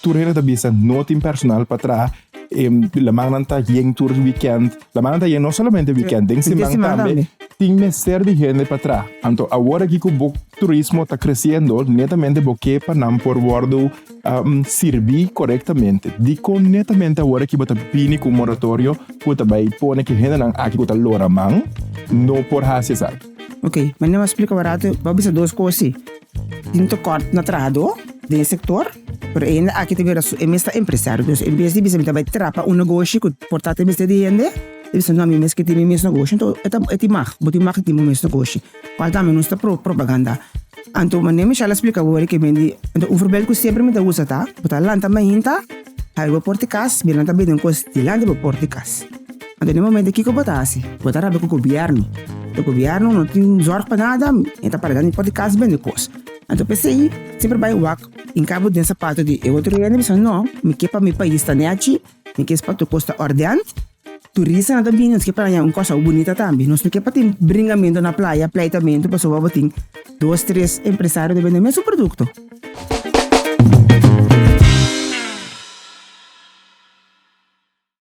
Tur hende ta bisa no tin personal pa traha. E lamannan ta yen tur weekend. Lamannan ta yen no solamente weekend, den siman tambe. Tin mester di hende pa traha. Anto awor aki ku bo turismo ta kresiendo, netamente bo ke pa nan por wòrdu sirbí korektamente. Dikon netamente awor aki bo ta bini ku un moratorio ku ta bai pone ku e hendenan aki ku ta lora man no por hasi esaki? Ok, manera mi a splika un rato, bo a bisa dos kos si. Tin tekort na trahadó den e sektor, pero e hende aki ta bira su, e mes ta empresario. Dus en bes di bisa mi ta bai trapa un negoshi ku por ta ta mester di hende, e bisa no, mi mes ke tin mi mes negoshi. Anto e ta e tin mag, bo tin mag di tin bo mes negoshi, kual tambe nos ta propaganda. Anto manera Michelle a splika awor ke men di, anto un voorbeeld ku semper mi ta usa ta, bo ta lanta mainta, habri bo por di kas, mira nan ta bende un kos dilanti bo por di kas. Anto den e momento kiko bo ta hasi? Bo ta rabia ku gobièrnu. E gobièrnu no tin zòrg pa nada, e ta para dandi por di kas bende kos. Anto p'esei semper bai wak hinka bo den sapato di e otro hende bisa no, mi ke pa mi pais ta nèchi, mi ke pa tur kos ta òrdènt. Turistanan ta bini, nos ke pa haña un kòrsou bunita tambe. Nos no ke pa tin bringamentu na playa, pleitamentu pasobra bo tin dos, tres empresario ta bende mesun produkto.